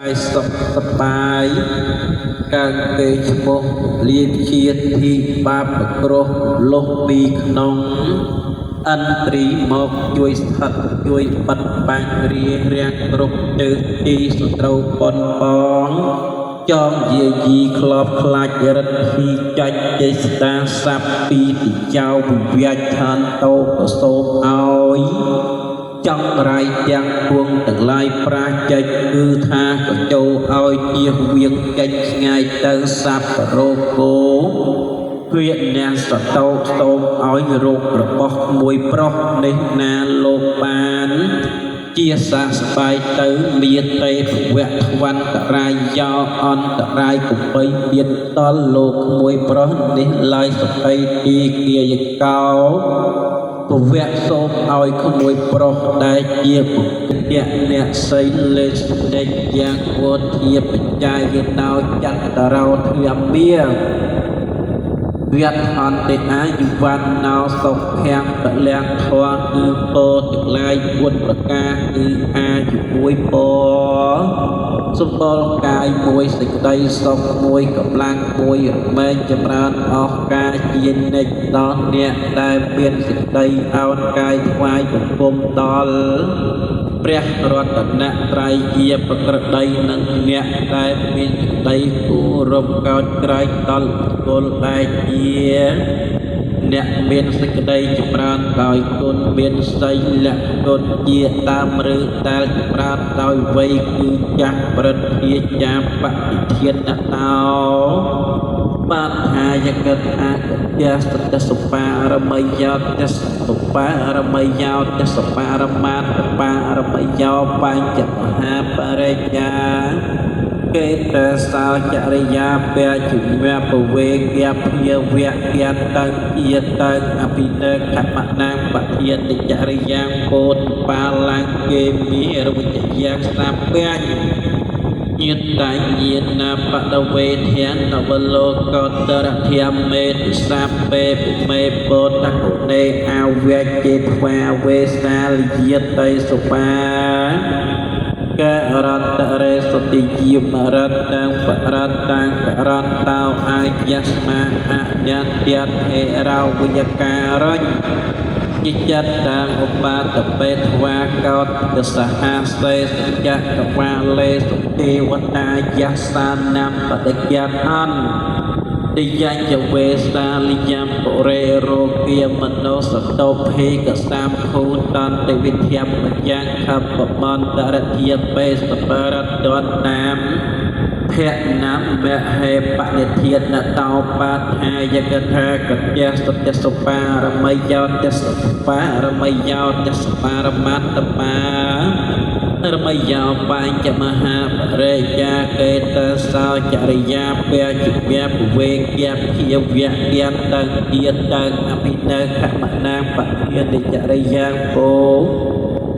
យសុខសប្បាយកើងគេឈ្មោះលាជាធិបាបគ្រោះលុះពីក្នុងឥន្ទ្រីមកជួយស្ថិតជួយបិទបាំងរារាំងគ្រប់ទិសទីសត្រូវប៉ុនបងចងយាយីក្លបខ្លាចរិទ្ធីចាច់ចេស្តាស័ព្ទពីទីចៅវិវាចឋានតោក៏សូមឲ្យចង់រាយទាំងពួងទាំងឡាយប្រាជ័យគឺថាក៏ចូលឲ្យជៀសវៀងចេញឆ្ងាយទៅសัพពរោគោវាអ្នកសតោសូមឲ្យរោគរបស់មួយប្រុសនេះណាលោកបានជាសះស្បាយទៅមានទេភវៈធវន្តរាយយោអន្តរាយគបីមានដល់លោកមួយប្រុសនេះឡើយសុភីទីគាយកោពវៈសូមឲ្យក្មួយប្រុសដែលជាបុគ្គលអ្នកសីលេស្នេហ៍យ៉ាងវធាបច្ច័យណោចន្តរោធម្មាវត្តអន្តិអាយុវណ្ណោសុខំពលំធម៌គឺពោទាំងឡាយ4ប្រការគឺអាយុមួយពសម្បុរកាយមួយសេចក្តីសុខមួយកម្លាំងមួយរមែងចម្រើនអស់ការជានិច្ចដល់អ្នកដែលមានសេចក្តីអោនកាយថ្វាយបង្គំដល់ព្រះរតនត្រ័យជាប្រក្រតីនិងអ្នកដែលមានសេចក្តីគោរពកោតក្រែងដល់បុគ្គលដែលជាអ្នកមានសេចក្តីចម្រើនដោយគុណមានសីលគុណជាដើមឬដែលចម្រើនដោយវ័យគឺចាស់ព្រឹទ្ធាចាបតិធានតោបាថាយកថាកយាសតសុបារមយោទសសុបារមយោទសបារមាតបារមយោបញ្ចមហាបរិញ្ញាកេតសោចរិយាពជវៈពវេគាភាវៈគាតੰជាតੰអភិនេខមណាងបធានិចរិយាពោធបាលាគេមិរវិជ្ជាសាពញ្ញញាតញាណាបដវេធានវលោកតរធម្មេទសាពេពុមេពោតគុណេអវេជេធ្វាវេសាលយតៃសុបាករតរេសតិយមរតੰបរតੰករតោអាយស្មាអញ្ញតិធេរោវិយការញ្ញនិចិត្តតាំឧបាតបេធ្វាកោតសហសេសចកវាលេសុទេវតាយសានំបដិយាអន្តតិយញ្ញវេសាលយំបុរេរោគាមនោសតោភេកសាមភូតន្តិវិធមយ៉ាងខបមន្តរធាបេសបរតតាមភៈនមហេបនិធានតោបាថាយកថាកត្យាសត្យសុបារមយោទសបារមយោទសបារមត្តបារមយោបញ្ចមហាបរិយាកេតសោចរិយាពជវៈពវេគាភាវៈគាតੰជាតੰអភិនេខមណាបធានិចរិយាពោ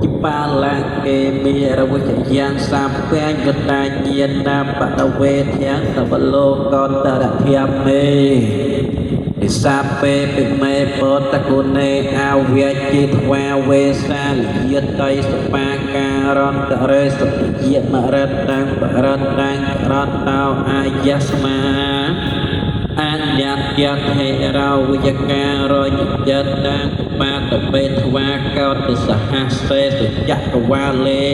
ជបាលាគេមេរវចយ៉ាងសាពញ្ញតាញានាបដវេធាំតវលោកតរធម្មេិសាពេពិមេពតគុណេអវេជិធ្វាវេសាលយតៃសបាការន្តរេសតិយមរតੰបរតੰករតោអាយស្មាអញ្ញតិធេរោវិយការញ្ញតੰបាតបេធ្វាកោតសហសេសចកវាលេ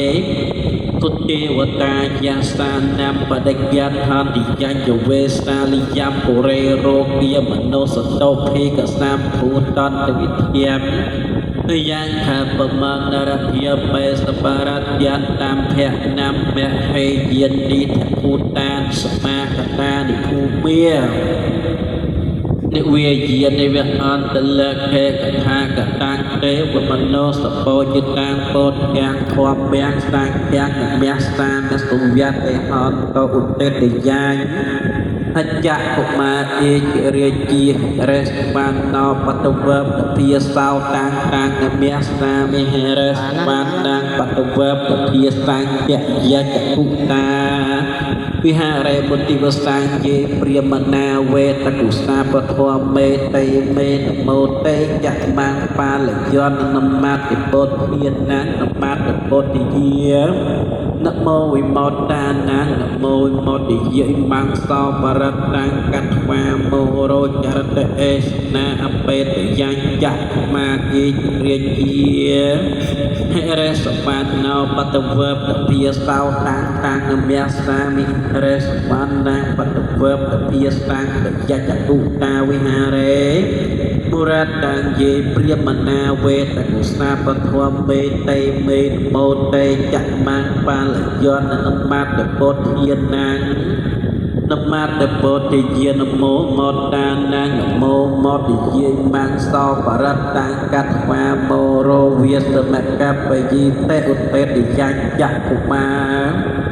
ទុទេវតាយាសានំបដិយាឋានតិយញ្ញវេសាលយំពុរេរោគាមនោសតោភេកសាមភូតន្តវិធមយ៉ាងខបមនរធាបេសបរតយតាមភៈនមហេយានិធភូតានសមាកតានិភូមានិវេយានិវអន្តលខេកថាកតាំងទេវមនោសពោជតាំងពោធយ៉ាងធម្មយ៉ាងសាងយ៉ាងមះសានសុវតិហន្តឧតិតយាញហច្ចកុមារអេជរាជារេសបានណោបតវបភាសោតាំងតាំងមះសាមិហេរេសបានតាំងបតវបភាសញ្ញយចពុតាវិហារេពុទ្ធិវសញ្ញេព្រាមនាវេតគុសាពធមេតេមេនមោតេចមੰបាលយន្តនមតិពុទ្ធធាននមតិពុទ្ធយា នមោវិមោតានាងនមោវិមោទយិមង្សោបរតាំងកត្វាមោរោចរតអេសនាអបេតយញ្ចមាគិរាជាហិរេសបានណោបតវបតភាសោតាំងតាំងមយាសាមិរេសបានណាបតវបតភាសាំងតយចឧតាវិហារេបុរតាំងយេព្រាមណាវេតកុសាពធមេតេមេមោតេចមង្បាលយន្តនមតពុទ្ធានាងនមតពុទ្ធយានមោមោតានាងនមោមោទយេមង្សោបរតាំងកត្វាមោរោវាសមកបយិតេឧតេតិយញ្ចកុមារ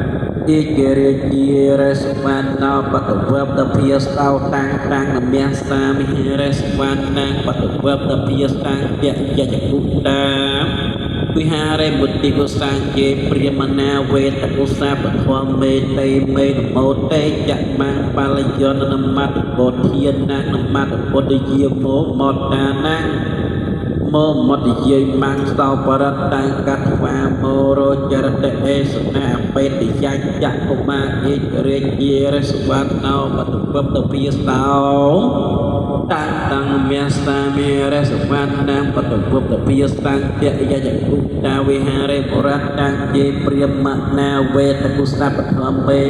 អេករាជារេសបានណោបតវបតភាសោតាំងតាំងនមសាមិរេសបានណាងបតវបតភាសាំងយយចគុតាវិហារេមុតិកុសាយេព្រាមណាវេតកុសាពធមេតេមេនមោតេចមង្បាលយន្តនមតពុទ្ធានាងនមតពុទ្ធយាមោមតតានាងមោមតយាយមង្សោបរតាំងកត្វាមោរោចរតអេសនាបេតិយញ្ចកុមាអេករាជារសវណ្ណោបតវបតភាសោតាំងតាំងមាសាមេរសវណ្ណបតវបតភាសង្ឃយយគុតាវិហារេបុរតាំងជាព្រាមណាវេតគុសពធមេ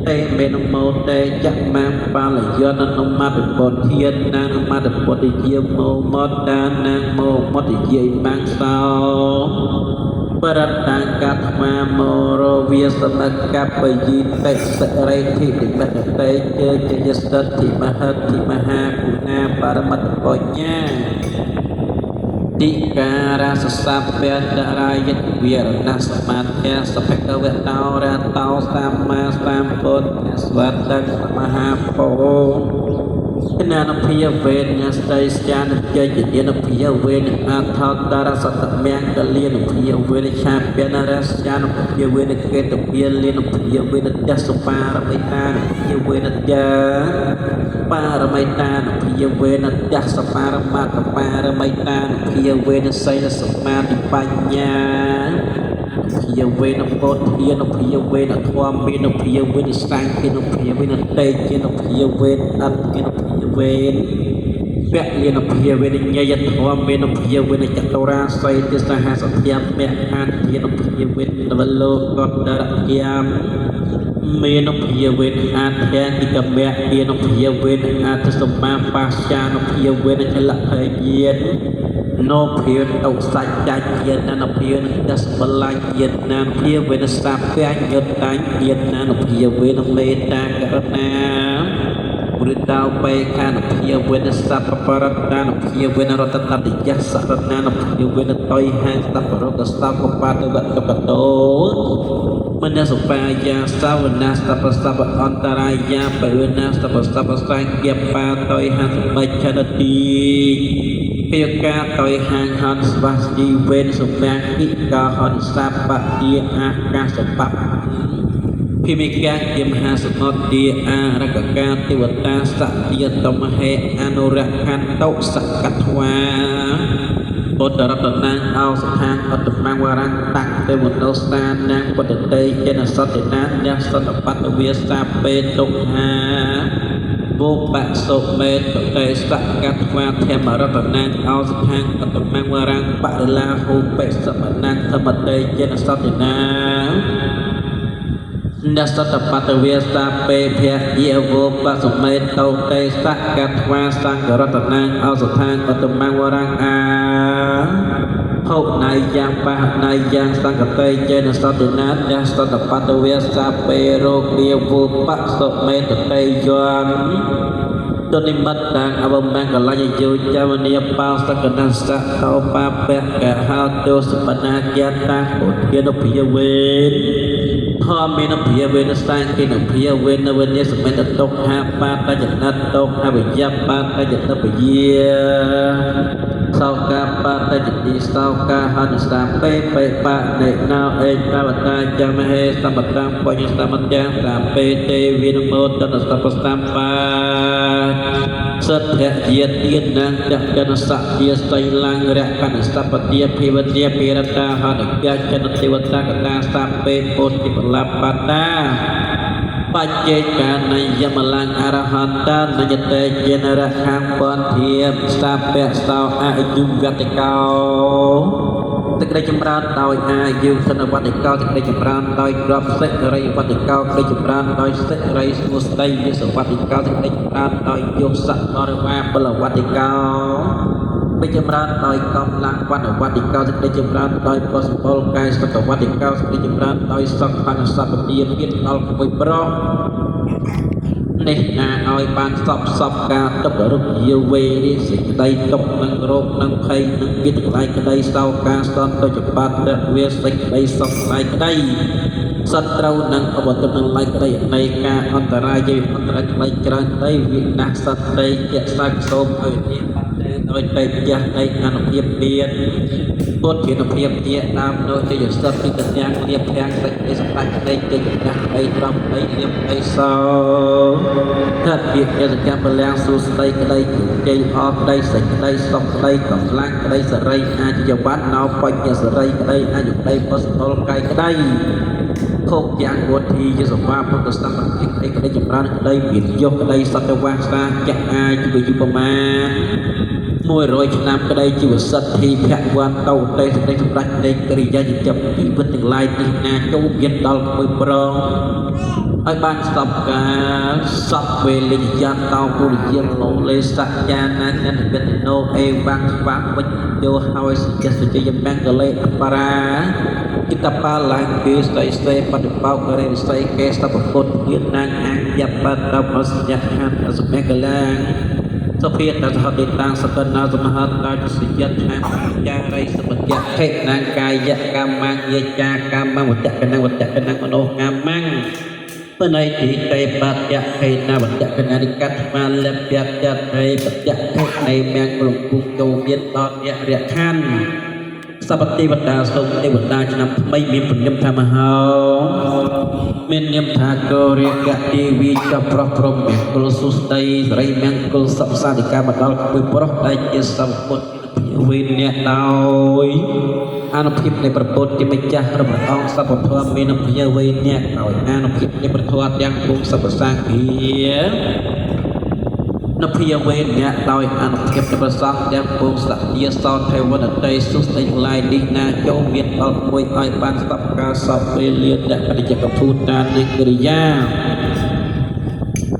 តេមេនមោតេចមង្បាលយន្តនមតពុទ្ធានាងមតពុទ្ធយាមោមតតានាងមោមតយាយមង្សោបរតាំងកត្មាមោរវាសមកបយិតិសរិទ្ធិនិមិត្តតេជជយសទ្ធិមហទ្ធិមហាគុណាបរមត្តបញ្ញាតិការាសសពៈតរាយិវិរណសមាធិសភកវតោរតោសម្មាសម្ពុទ្ធស្វត្តមហាពោគណានភិយវេនស្តីស្យានជ័យញានភិយវេនអថតរសតមង្គលានភិយវេនឆាពនរស្យានភិយវេនកេតភិយលានភិយវេនទសបារមិតានភិយវេនយាបារមិតានភិយវេនទសបារមតបារមិតានភិយវេនសីលសមាធិបញ្ញាភិយវេនពុទ្ធានភិយវេនធម្មានភិយវេនសង្ឃានភិយវេនតេជនភិយវេនអត្តភិយវេនពលានភិយវេនញយធម្មានភិយវេនចតុរាសីទសហសធមៈអានធានភិយវេននវលោកតរយាមមេនភិយវេនអាធិកមៈយានភិយវេនអាទសម្មាបាស្យានភិយវេនចលភយានណោភិយតុសច្ចយានភិយទសបលាយានភិយវេនសាពញ្ញតាយានភិយវេនមេត្តាករុណាពុរិតោបេខានភិយវេនសពបរតានភិយវេនរតតតិយសរណានភិយវេនតៃហាសពរកសពបាតវតកតោមនសបាយាសាវនាសពសពអន្តរាយាបវនាសពសពសង្ឃបាតៃហាសមច្ឆនតិភិយកាតៃហាងហនស្វាជីវេនសុមាគិកាហនសពទាអាកាសបៈភិមិកាយមហាសមុទ្រាអារកកាទេវតាសតិយតមហេអនុរខន្តោសកត្វាពុទ្ធរតនាងអោសថាងអត្តមង្វរៈតាំងទេវនោស្សានាងពុទ្ធតេចេនសតិណាអ្នកសតបតវាសាពេទុហាបុបសុមេតតេសកត្វាធម្មរតនាងអោសថាងអត្តមង្វរៈបរិលាហុបិសមនាងធម្មតេចេនសតិណានសតបតវាសាពេភៈយវោបសុមេតោតេសកត្វាសង្ឃរតនាងអោសថាងអត្តមង្វរៈអាហុណៃយ៉ាងបះណៃយ៉ាងសង្កតេចេនសតិណានសតបតវាសាពេរោគាវោបសុមេតតេយន្តទនិមិត្តតាំងអវមង្គលញ្ញយោចវនីបោសកនសៈតោបាពៈកហោទោសបនាយាតាពុទ្ធានុភិយវេនធម្មេនភិយវេនសង្ឃេនភិយវេនវនិសមេតតុខាបាតចនតតុអវិយបាតចនពយាសោកាបតចតិសោកាហនសាពេបេបនិណោអេតវតាចមហេសម្បតាំបញ្ញសមន្ទាំងសាពេទេវិនមោតនសពសម្បា សទ្ធយាទានងតកនសជាសីលង្រកនសពទាភិវទាភិរតាហនិកចនទេវតាកតាសាពេពុទ្ធិបលបតាបច្ចេកានយមលង្អរហន្តនយតេយនរខាងពន្ធាសាពៈសោអយុវតិកោ សេចក្តីចម្រើនដោយអាយុសនវតិកោ សេចក្តីចម្រើនដោយទ្រព្យសិរីវតិកោ សេចក្តីចម្រើនដោយសិរីសួស្តីយសវតិកោ សេចក្តីចម្រើនដោយយោសៈបរិវាពលវតិកោ សេចក្តីចម្រើនដោយកម្លាំងវណ្ណវតិកោ សេចក្តីចម្រើនដោយបសម្បុរកាយសុខវតិកោ សេចក្តីចម្រើនដោយសង្ខនសពទាមានដល់ក្មួយប្រុសនេះណាឲ្យបានសពសពការទុករុកយាវេរិសេចក្តីទុកនឹងរោគនឹងភ័យនឹងមានទាំងឡាយក្តីសោកាសន្តចបតវាសេចក្តីសុខឡាយក្តីសត្រូវនឹងអបទនឹងឡាយក្តីនៃការអន្តរាយយអន្តរាយថ្លៃច្រើនក្តីវិនាសសត្រីជាសាកសូមឲ្យនេះបាត់ទៅដោយតេជះនៃអនុភាពមានពុទ្ធជានុភាពជាដើមនោះជាយសិទ្ធិទាំងលៀបទាំងសេចក្តីសម្រេចក្តីជ័យជំនះក្តីត្រង់ក្តីលៀបក្តីសោថាពាក្យសកម្មពលំសួស្តីក្តីជ័យអក្តីសេចក្តីសុខក្តីកម្លាំងក្តីសរីអាចវត្តណោបញ្ញសរីក្តីអាយុក្តីបស្ទលកាយក្តីខោកយ៉ាងវុធីជាសម្បាពុទ្ធសម្បត្តិក្តីក្តីចម្រើនក្តីមានយកក្តីសត្វវាសាចអាចវិយុប្រមាណ100ឆ្នាំក្តីជីវសិទ្ធិភវន្តោតេសេចក្តីសម្រេចនៃកិរិយាចិញ្ចឹមជីវិតទាំងឡាយនេះណាចូលមានដល់ក្មួយប្រងឲ្យបានសពកាលសពវេលិយតោពុរិយលោលេសញ្ញាណាននិវិតណោអេវੰខ្វាំវិជ្យោហើយសច្ចសច្ចយមង្គលេអបរាគិតបាឡាគេស្ដីស្ដីបតិបោករេវិស័យកេសពពុទ្ធញានាងអញ្ញបតបសញ្ញាខណ្ឌសមង្គលាងសុភាតសហតិតាំងសកណាសមហតតាសយៈថាចារិសបយៈខេណាងកាយកម្មងយាចាកម្មងវតកណងវតកណងមនោកម្មងបណៃទីតេបតៈខេណាវតកណានិកត្មាលភយតេបតៈខេនៃមង្គលគុចូលមានដល់អ្នករខណ្ឌសពតិវតាសូមទេវតាឆ្នាំថ្មីមានពនិមថាមហោមាននាមថាកោរិកទេវីចប្រុសព្រមមង្គលសុស្ដីសរីមង្គលសពសាធិការមកដល់ក្មួយប្រុសដែលជាសម្ពុទ្ធវិនៈដោយអនុភាពនៃព្រះពុទ្ធជាម្ចាស់របស់ព្រះអង្គសពធម៌មានភិវេនៈដោយអនុភាពនៃព្រះធម៌ទាំងពុំសពសាគានភិយវេនៈដោយអនុភាពនៃព្រះសង្ឃទាំងពុំសទាសោទេវនតីសុស្ដីទាំងឡាយនេះណាចូលមានដល់មួយឲ្យបានសពកាលសពវេលាអ្នកបច្ចកភូតានិកិរិយា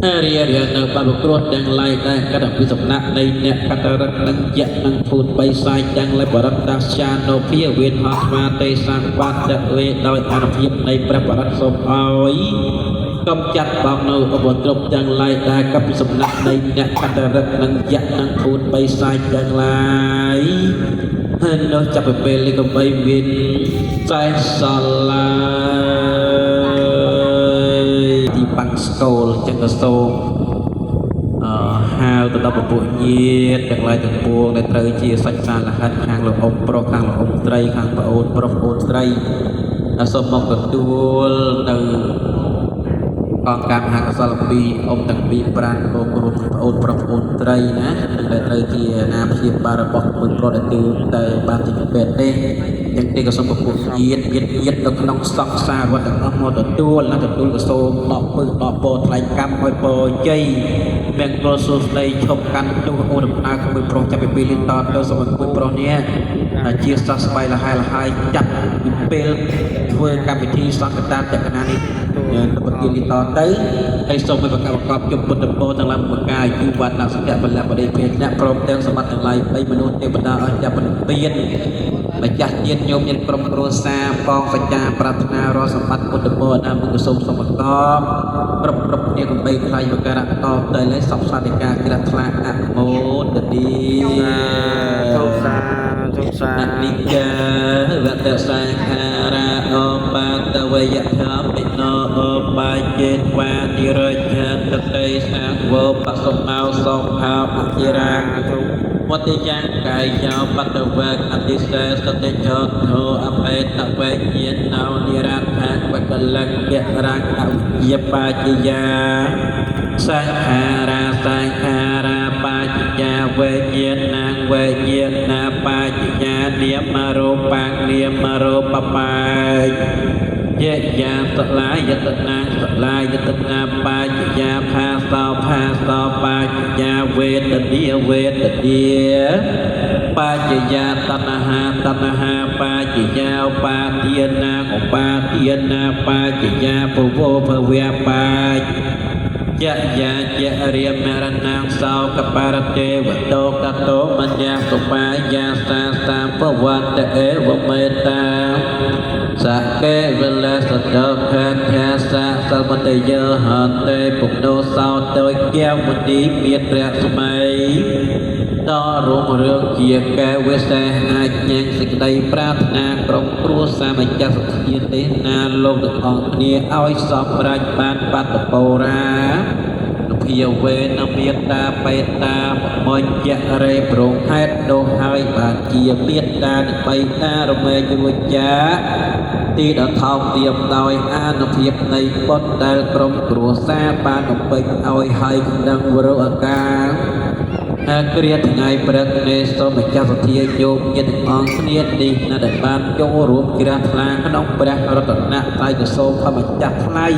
អរិយរិយនៅបបគ្រោះទាំងឡាយដែលកតពីសំណាក់នៃអ្នកកតរឹកនឹងយៈនឹងភូតបីសាយទាំងលបរិតតាសានោភាវេនហត្មាទេសាបាតវេដោយអនុភាពនៃព្រះបរិត្តសូមឲ្យកំចាត់បងនៅឧបទ្រពទាំងឡាយដែលកពីសំណាក់នៃអ្នកកតរឹកនឹងយៈនឹងភូតបីសាយទាំងឡាយហើយនោះចាប់ពីពេលនេះក៏បីមានខ្សែសឡាយទីបាំងស្កូលចឹងក៏សូមហៅទៅដល់ពពួកញាតិទាំងឡាយទាំងពួងដែលត្រូវជាសាច់សាលហិតខាងលោកអ៊ំប្រុសខាងលោកអ៊ំស្រីខាងប្អូនប្រុសប្អូនស្រីសូមមកទទួលនៅកងការមហាកុសលពីអ៊ំទាំងពីរប្រានបូករួមប្អូនប្រុសប្អូនស្រីណានឹងដែលត្រូវជាអាព្យាបាលរបស់មួយប្រុសដែលទីតែបានជាពេទ្យទេចឹងទេក៏សូមពពួកញាតិញាតិញាតិនៅក្នុងសង្សារវត្តទាំងអស់មកទទួលណាទទួលក៏សូមដកពឹសដកពោថ្លៃកម្មឲ្យពោជ័យមង្គលសួស្តីឈប់កាន់ទោសអូនដំណើរក្មួយប្រុសចាប់ពីពេលនេះតទៅសូមឲ្យក្មួយប្រុសនេះជាសះស្បើយលហើយលហើយចាប់ពីពេលធ្វើកម្មវិធីសង្កតាតកណានេះទៅប្រទាននេះតទៅហើយសូមឲ្យប្រកបប្រកបជុំពុទ្ធពរទាំងឡាយមួយកាយយុវណ្ណៈសុខៈពលៈបរិភេទអ្នកព្រមទាំងសម្បត្តិទាំងឡាយ3មនុស្សទេវតាអស់ចាប់ពៀនម្ចាស់ញាតិញោមញាតិក្រុមគ្រួសារបងសច្ចាប្រាថ្នារាល់សម្បត្តិពុទ្ធពរណាមុខសូមសូមប្រកបគ្រប់គ្រប់គ្នាកំបីខ្លាយវករៈតទៅលើសពសាធិការជ្រះថ្លាអនុមោទនី ធុសាធុសា អនិច្ចាវតសង្ខារាអបាតវយធម្មិណោអបាចេត្វានិរច្ឆតតិសាវោបសមោសង្ឃោអធិរាវតិយ៉ាងកាយយោបតវៈអតិសេសតិចោធោអបេតវេញាណោនិរដ្ឋៈវកលង្ករੰអវិជ្ជាបាជាយាសង្ខារាសង្ខារាបា វេញ្ញាណងវេញ្ញាណាបាចយានាមរូបាំងនាមរូបបាចយយាសលាយតនាសលាយតនាបាចយាផាសោផាសោបាចយាវេទនីវេទនីបាចយាតណ្ហាតណ្ហាបាចយាឧបាទានាឧបាទានាបាចយាភវោភវៈបាចយយាចរិយមរណងសោកបរទេវតោកតោមញ្ញាសុបាយាសាសាភវន្តអេវមេតាសកេវលសតោខន្ធាសាសមតយោហន្តេពុទ្ធោសោតោកែវមុនីមានព្រះស្ម័យដល់រុងរឿងជាកែវវិសេសអាចញ៉ាំងសេចក្តីប្រាថ្នាក្រុមគ្រួសារម្ចាស់សធាននេះណាលោកទាំងអស់គ្នាឲ្យសម្រេចបានបាតុបូរានុភាវេនមេតាបេតាមញ្ញរេប្រងហេតុនោះហើយបានជាមេត្តានិងបៃតារមែងរួចចាទីដ៏ថោកទាបដោយអានុភាពនៃបុត្រដែលក្រុមគ្រួសារបានបំពេញឲ្យហើយក្នុងវរឱកាសគ្រាថ្ងៃព្រឹកនេះសូមម្ចាស់សទ្ធាយោមញាតិទាំងអស់គ្នានេះណាដែលបានចូលរួមជ្រះថ្លាក្នុងព្រះរតនត្រ័យក៏សូមធម្មម្ចាស់ថ្លៃ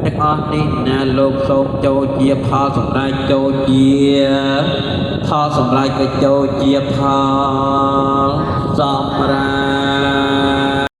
ទាំងអស់នេះណាលោកសូមចូលជាផលសម្រេចចូលជាផលសម្រេចក៏ចូលជាផលសម្រេ